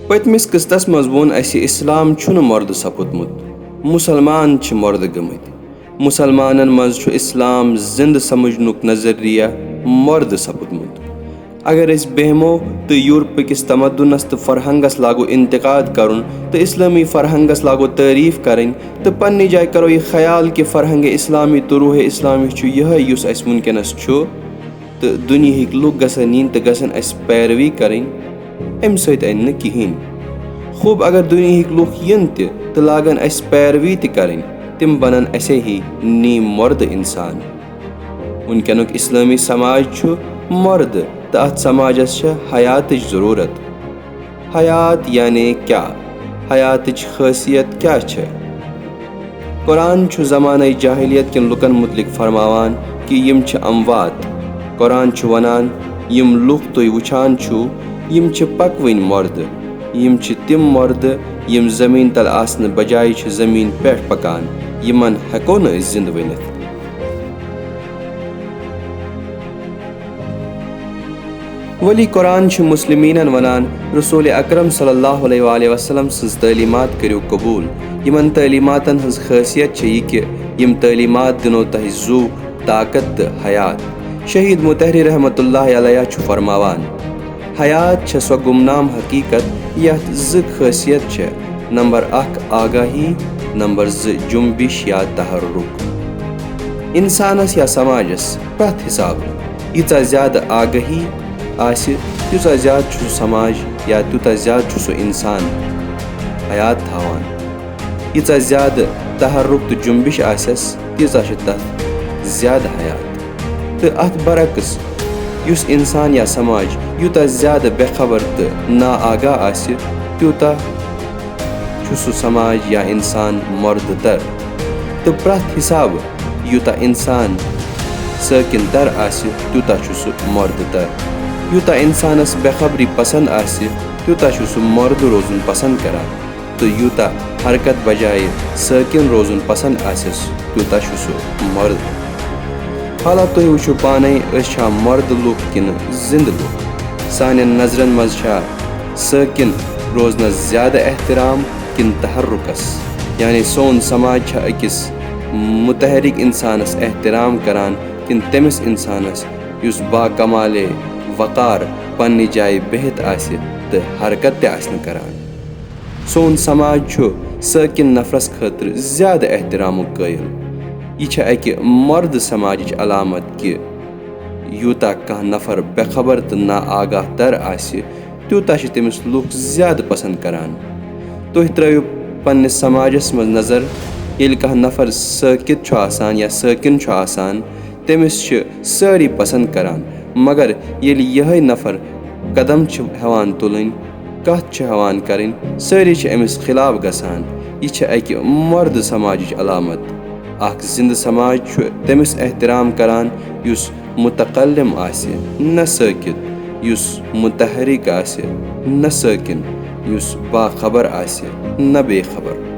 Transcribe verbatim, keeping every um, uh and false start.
پٔتمِس قسطس منٛز ووٚن اسہِ، اسلام چھُنہٕ مۄردٕ سپُدمُت، مسلمان چھِ مۄردٕ گٔمٕتۍ۔ مسلمانن منٛز چھُ اسلام زندٕ سمجھنُک نظریہ مۄردٕ سپُدمُت۔ اگر أسۍ بیہمو تہٕ یورپہٕ کِس تمدنس تہٕ فرہنگس لاگو انتقاد کرُن تہٕ اسلٲمی فرہنگس لاگو تعریف کرٕنۍ تہٕ پننہِ جایہِ کرو یہِ خیال کہِ فرہنگ اسلامی تہٕ روح اسلامی چھُ یِہوٚے یُس اسہِ وٕنکیٚنس چھُ، تہٕ دُنیہٕکۍ لُکھ گژھن یِنۍ تہٕ گژھن اسہِ پیروی کرٕنۍ، امہِ سۭتۍ انہِ نہٕ کِہینۍ۔ خوب، اگر دُنیہٕکۍ لُکھ یِن تہِ تہٕ لاگن اسہِ پیروی تہِ کرٕنۍ، تِم بنن اسے ہی نیم مۄردٕ انسان۔ وٕنکیٚنُک اسلٲمی سماج چھُ مۄردٕ تہٕ اتھ سماجس چھےٚ حیاتٕچ ضروٗرت۔ حیات یعنی کیٛاہ؟ حیاتٕچ خٲصیت کیٛاہ چھےٚ؟ قرآن چھُ زمانَے جاہلیت کٮ۪ن لُکن مُتعلِق فرماوان کہِ یِم چھِ اموات۔ قرآن چھُ وَنان، یِم لُکھ تُہۍ وٕچھان چھِو، یِم چھِ پکوٕنۍ مۄردٕ۔ یِم چھِ تِم مۄردٕ، یِم زٔمیٖن تل آسنہٕ بجایہِ چھِ زٔمیٖن پٮ۪ٹھ پکان۔ یِمن ہٮ۪کو نہٕ أسۍ زِندٕ ؤنِتھ۔ ولی قرآن چھُ مسلمینن ونان، رسول اکرم صلی اللہ علیہ وآلہ وسلم سٕنز تعلیمات کٔرِو قبول۔ یِمن تعلیماتن ہٕنز خٲصیت چھےٚ یہِ کہِ یِم تعلیمات دِنو تۄہہِ زُو، طاقت تہٕ حیات۔ شہید متحری رحمتہ اللہ علیہ چھُ فرماوان، حیات چھےٚ سۄ گمنام حقیقت یتھ زٕ خٲصیت چھےٚ، نمبر اکھ آگاہی، نمبر زٕ جنبش یا تحرک۔ انسانس یا سماجس پرٛٮ۪تھ حسابہٕ ییٖژاہ زیادٕ آگٲہی آسہِ، تیوٗتاہ زیادٕ چھُ سُہ سماج یا تیوٗتاہ زیادٕ چھُ سُہ انسان حیات تھاوان۔ ییٖژاہ زیادٕ تحرک تہٕ جنبش آسٮ۪س، تیٖژاہ چھِ تَتھ زیادٕ حیات۔ تہٕ اَتھ برعکس، یُس انسان یا سماج یوٗتاہ زیادٕ بے خبر تہٕ نا آگاہ آسہِ، تیوٗتاہ چھُ سُہ سماج یا انسان مۄردٕ تر۔ تہٕ پرٛٮ۪تھ حسابہٕ یوٗتاہ انسان سٲکِن تر آسہِ، تیوٗتاہ چھُ سُہ مۄردٕ تر۔ یوٗتاہ انسانس بے خبری پسند آسہِ، تیوٗتاہ چھُ سُہ مۄردٕ روزُن پسند کران۔ تہٕ یوٗتاہ حرکت بجایہِ سٲکِن روزُن پسند آسٮ۪س، تیوٗتاہ چھُ سُہ مۄردٕ۔ حالہ تُہۍ وٕچھِو پانے، أسۍ چھا مۄردٕ لُکھ کِنہٕ زِندٕ لُکھ؟ سانٮ۪ن نظرن منٛز چھا سٲکِن روزنس زیادٕ احترام کِنہٕ تحرکس؟ یعنی سون سماج چھا أکِس متحرک انسانس احترام کران کِنہٕ تٔمِس انسانس یُس باکمالے وقار پننہِ جایہِ بِہِتھ آسہِ تہٕ حرکت تہِ آسہِ نہٕ کران؟ سون سماج چھُ سٲکِن نفرس خٲطرٕ زیادٕ احترامُک قٲیِل۔ یہِ چھےٚ اکہِ مۄردٕ سماجٕچ علامت کہِ یوٗتاہ کانٛہہ نفر بے خبر تہٕ نا آگاہ تر آسہِ، تیوٗتاہ چھِ تٔمِس لُکھ زیادٕ پسند کران۔ تُہۍ ترٲوِو پننِس سماجس منٛز نظر، ییٚلہِ کانٛہہ نفر سٲکِت چھُ آسان یا سٲکِن چھُ آسان، تٔمِس چھِ سٲری پسند کران، مگر ییٚلہِ یِہوٚے نفر قدم چھِ ہٮ۪وان تُلٕنۍ، کتھ چھِ ہٮ۪وان کرٕنۍ، سٲری چھِ أمِس خلاف گژھان۔ یہِ چھِ اکہِ مۄردٕ سماجٕچ علامت۔ اکھ زِندٕ سماج چھُ تٔمِس احترام کران یُس متکلم آسہِ، نہ سٲکِت، یُس متحرک آسہِ، نہ سٲکِن، یُس باخبر آسہِ، نہ بے خبر۔